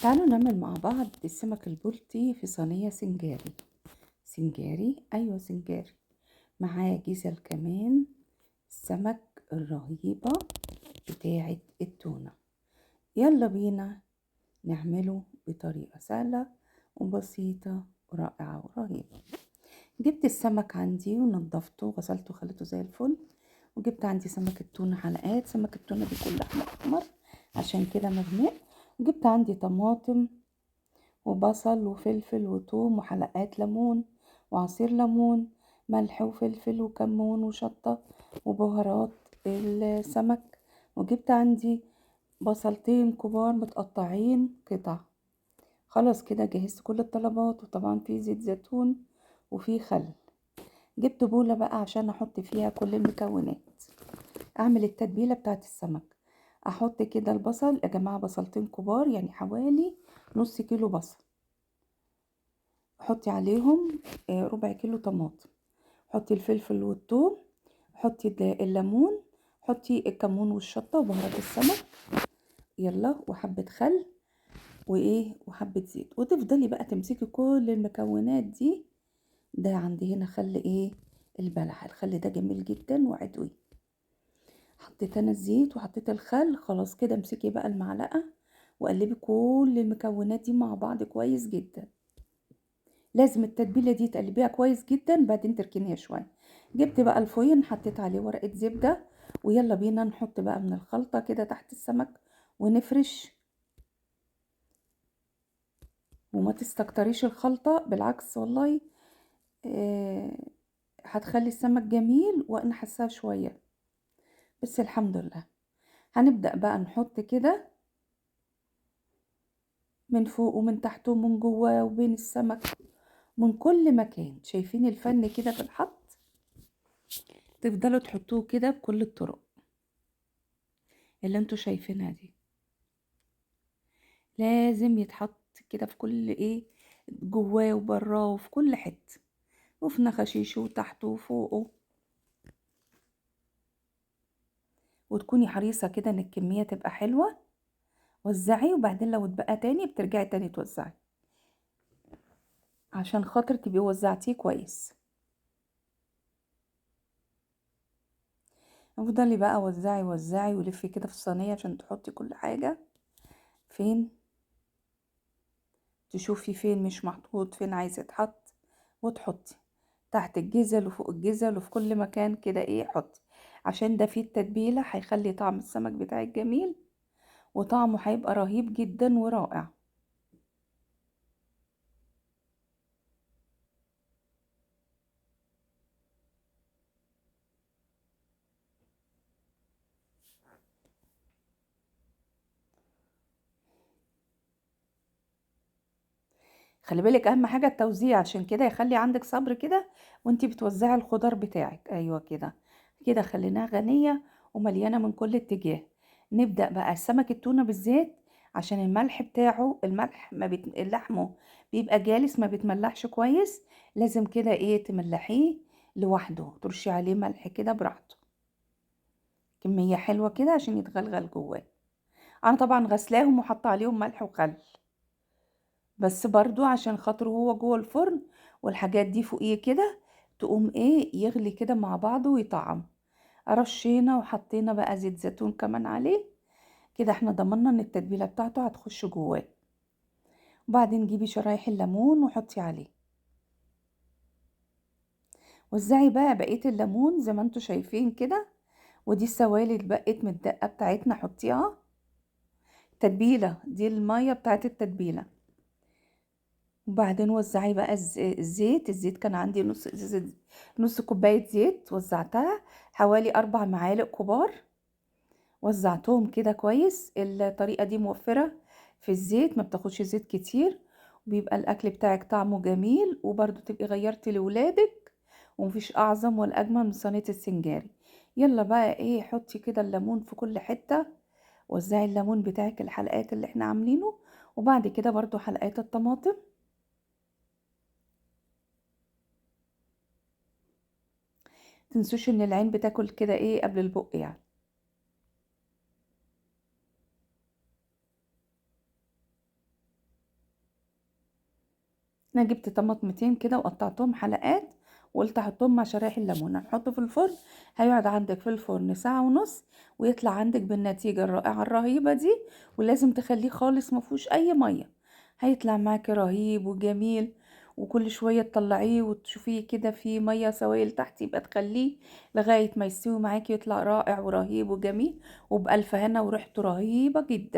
تعالوا نعمل مع بعض السمك البلطي في صينية سنجاري. سنجاري، أيوة سنجاري، معاه جزل كمان السمك الرهيبة بتاعة التونة. يلا بينا نعمله بطريقة سهلة وبسيطة ورائعة ورهيبة. جبت السمك عندي ونضفته وغسلته وخليته زي الفل، وجبت عندي سمك التونة حلقات. سمك التونة بيكون لحمه احمر عشان كده مغمق. وجبت عندي طماطم وبصل وفلفل وثوم وحلقات ليمون وعصير ليمون، ملح وفلفل وكمون وشطة وبهارات السمك. وجبت عندي بصلتين كبار متقطعين قطع. خلاص كده جهزت كل الطلبات، وطبعا في زيت زيتون وفي خل. جبت بولة بقى عشان احط فيها كل المكونات، اعمل التتبيلة بتاعت السمك. احط كده البصل يا جماعة، بصلتين كبار يعني حوالي نص كيلو بصل. حطي عليهم ربع كيلو طماطم، حطي الفلفل والثوم، حطي الليمون، حطي الكمون والشطة وبهارات السمك، يلا وحبة خل وايه وحبة زيت. وتفضلي بقى تمسكي كل المكونات دي. ده عندي هنا خل ايه البلح، الخل ده جميل جدا وعدوي. حطيت انا الزيت وحطيت الخل. خلاص كده امسكي بقى المعلقة وقلبي كل المكونات دي مع بعض كويس جدا. لازم التتبيلة دي تقلبيها كويس جدا، بعدين تركنيها شوية. جبت بقى الفوين حطيت عليه ورقة زبدة، ويلا بينا نحط بقى من الخلطة كده تحت السمك ونفرش. وما تستكتريش الخلطة، بالعكس والله هتخلي السمك جميل، وانا حاساها شوية بس الحمد لله. هنبدأ بقى نحط كده من فوق ومن تحت ومن جوه وبين السمك من كل مكان. شايفين الفن كده في الحط؟ تفضلوا تحطوه كده بكل الطرق اللي انتوا شايفينها دي. لازم يتحط كده في كل ايه، جواه وبراه وفي كل حتة، وفي نخاشيشه وتحته وفوقه. وتكوني حريصة كده ان الكمية تبقى حلوة. وزعي، وبعدين لو اتبقى تاني بترجعي تاني توزعي عشان خاطر تبقي وزعتيه كويس. افضلي بقى وزعي وزعي ولفي كده في الصينية عشان تحطي كل حاجة فين، تشوفي فين مش محطوط، فين عايز يتحط، وتحطي تحت الجزل وفوق الجزل وفي كل مكان كده ايه حطي، عشان ده فيه التتبيلة هيخلي طعم السمك بتاعك جميل وطعمه هيبقى رهيب جدا ورائع. خلي بالك اهم حاجة التوزيع، عشان كده يخلي عندك صبر كده وانتي بتوزعي الخضار بتاعك. ايوه كده كده خليناها غنية ومليانة من كل اتجاه. نبدأ بقى السمك التونة بالذات عشان الملح بتاعه، الملح ما بيت... لحمه بيبقى جالس ما بيتملحش كويس، لازم كده ايه تملحيه لوحده، ترشي عليه ملح كده براحته، كمية حلوة كده عشان يتغلغل جواه. انا طبعا غسلاهم وحاطه عليهم ملح وخل، بس برضو عشان خاطره هو جوه الفرن والحاجات دي فوقيه كده تقوم ايه يغلي كده مع بعضه ويطعم. رشينا وحطينا بقى زيت زيتون كمان عليه كده، احنا ضمننا ان التتبيله بتاعته هتخش جواه. وبعدين جيبي شرايح الليمون وحطي عليه، وزعي بقى بقيه الليمون زي ما انتوا شايفين كده. ودي السوائل اللي بقت من الدقه بتاعتنا حطيها، تتبيله دي الميه بتاعت التتبيله. وبعدين وزعي بقى الزيت. الزيت كان عندي نص ازازه، نص كوبايه زيت، وزعتها حوالي 4 معالق كبار، وزعتهم كده كويس. الطريقه دي موفره في الزيت، ما بتاخدش زيت كتير، وبيبقى الاكل بتاعك طعمه جميل، وبرده تبقي غيرتي لولادك، ومفيش اعظم ولا اجمل من صينيه السنجاري. يلا بقى ايه حطي كده الليمون في كل حته، وزعي الليمون بتاعك الحلقات اللي احنا عاملينه، وبعد كده برده حلقات الطماطم. تنسوش ان العين بتاكل كده ايه قبل البق يعني. انا جبت طماطمتين كده وقطعتهم حلقات وقلت احطهم مع شرايح الليمون. هنحطه في الفرن، هيقعد عندك في الفرن ساعة ونص ويطلع عندك بالنتيجة الرائعة الرهيبة دي. ولازم تخليه خالص ما فيهوش اي مية، هيطلع معاكي رهيب وجميل. وكل شوية تطلعيه وتشوفيه كده في مية سوائل تحت، يبقى تخليه لغاية ما يستوي معاكي، يطلع رائع ورهيب وجميل وبألف هنا وريحته رهيبة جدا.